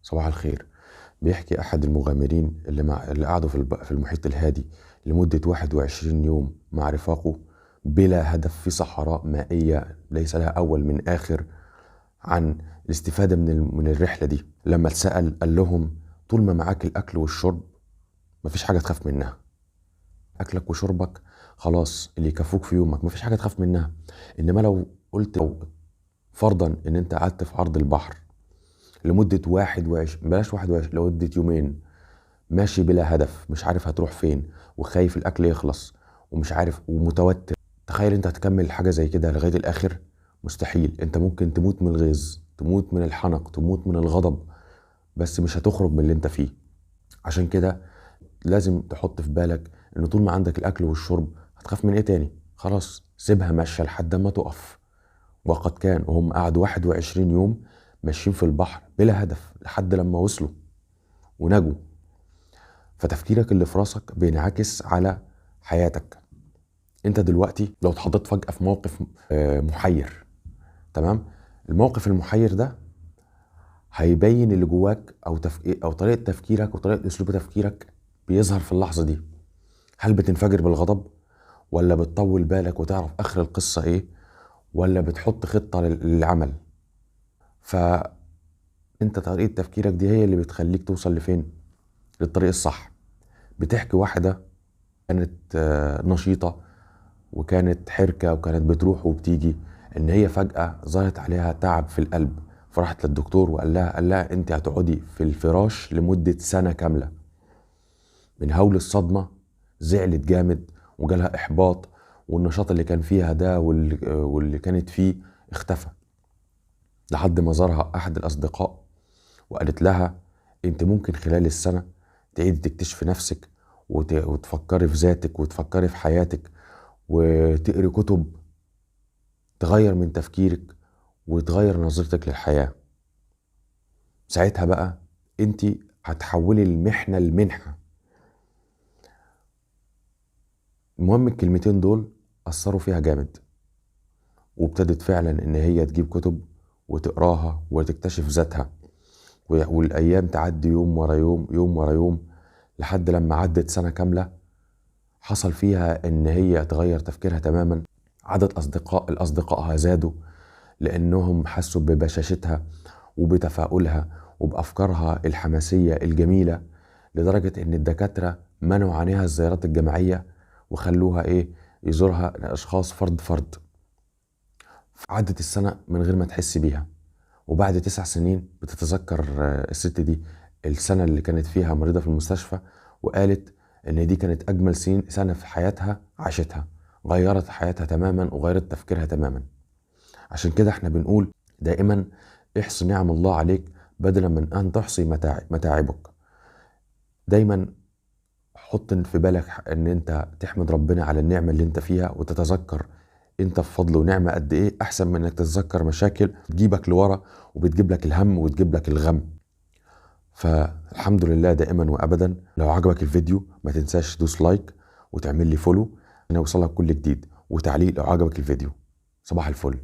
صباح الخير. بيحكي أحد المغامرين اللي قعدوا في المحيط الهادي لمدة 21 يوم مع رفاقه بلا هدف في صحراء مائية ليس لها أول من آخر، عن الاستفادة من الرحلة دي. لما اتسأل قال لهم طول ما معاك الأكل والشرب مفيش حاجة تخاف منها، أكلك وشربك خلاص اللي يكفوك في يومك، مفيش حاجة تخاف منها. إنما لو قلت لو فرضا إن أنت قعدت في عرض البحر لمدة واحد وعش-، بلاش واحد وعش-، لمدة يومين ماشي بلا هدف، مش عارف هتروح فين، وخايف الأكل يخلص ومش عارف ومتوتر، تخيل أنت هتكمل حاجة زي كده لغاية الآخر؟ مستحيل. أنت ممكن تموت من الغيظ، تموت من الحنق، تموت من الغضب، بس مش هتخرج من اللي أنت فيه. عشان كده لازم تحط في بالك إن طول ما عندك الأكل والشرب هتخاف من إيه تاني؟ خلاص سيبها ماشية لحد ما تقف. وقد كان، وهم قعدوا 21 يوم ماشيين في البحر بلا هدف لحد لما وصلوا ونجوا. فتفكيرك اللي في راسك بينعكس على حياتك. انت دلوقتي لو اتحطيت فجأة في موقف محير، تمام؟ الموقف المحير ده هيبين اللي جواك او طريقة تفكيرك وطريقة اسلوب تفكيرك بيظهر في اللحظة دي. هل بتنفجر بالغضب، ولا بتطول بالك وتعرف اخر القصة ايه، ولا بتحط خطة للعمل؟ فانت طريقة تفكيرك دي هي اللي بتخليك توصل لفين؟ للطريق الصح. بتحكي واحدة كانت نشيطة وكانت حركة وكانت بتروح وبتيجي، ان هي فجأة ظهرت عليها تعب في القلب، فراحت للدكتور وقال لها، قال لها انت هتقعدي في الفراش لمدة سنة كاملة. من هول الصدمة زعلت جامد وجالها إحباط، والنشاط اللي كان فيها ده واللي كانت فيه اختفى، لحد ما زارها أحد الأصدقاء وقالت لها انت ممكن خلال السنة تعيدي تكتشفي نفسك وتفكري في ذاتك وتفكري في حياتك وتقري كتب تغير من تفكيرك وتغير نظرتك للحياة. ساعتها بقى انت هتحولي المحنة لمنحة. المهم الكلمتين دول أثروا فيها جامد، وابتدت فعلا ان هي تجيب كتب وتقراها وتكتشف ذاتها، والأيام تعدي يوم ورا يوم، يوم ورا يوم، لحد لما عدت سنة كاملة حصل فيها ان هي تغير تفكيرها تماما. عدد الأصدقائها زادوا لأنهم حسوا ببشاشتها وبتفاؤلها وبأفكارها الحماسية الجميلة، لدرجة إن الدكاترة منعوا عنها الزيارات الجماعية وخلوها يزورها الأشخاص فرد فرد. عدت السنة من غير ما تحس بيها، وبعد 9 سنين بتتذكر الست دي السنة اللي كانت فيها مريضة في المستشفى، وقالت إن دي كانت أجمل سنة في حياتها عاشتها، غيرت حياتها تماما وغيرت تفكيرها تماما. عشان كده احنا بنقول دائما احصي نعم الله عليك بدلا من أن تحصي متاعبك. دايما حط في بالك ان انت تحمد ربنا على النعمة اللي انت فيها، وتتذكر انت في فضل ونعمة قد ايه، احسن من انك تتذكر مشاكل تجيبك لورا وبتجيب لك الهم وتجيب لك الغم. فالحمد لله دائما وابدا. لو عجبك الفيديو ما تنساش تدوس like وتعمل لي follow عشان يوصلك كل جديد، وتعليق لو عجبك الفيديو. صباح الفل.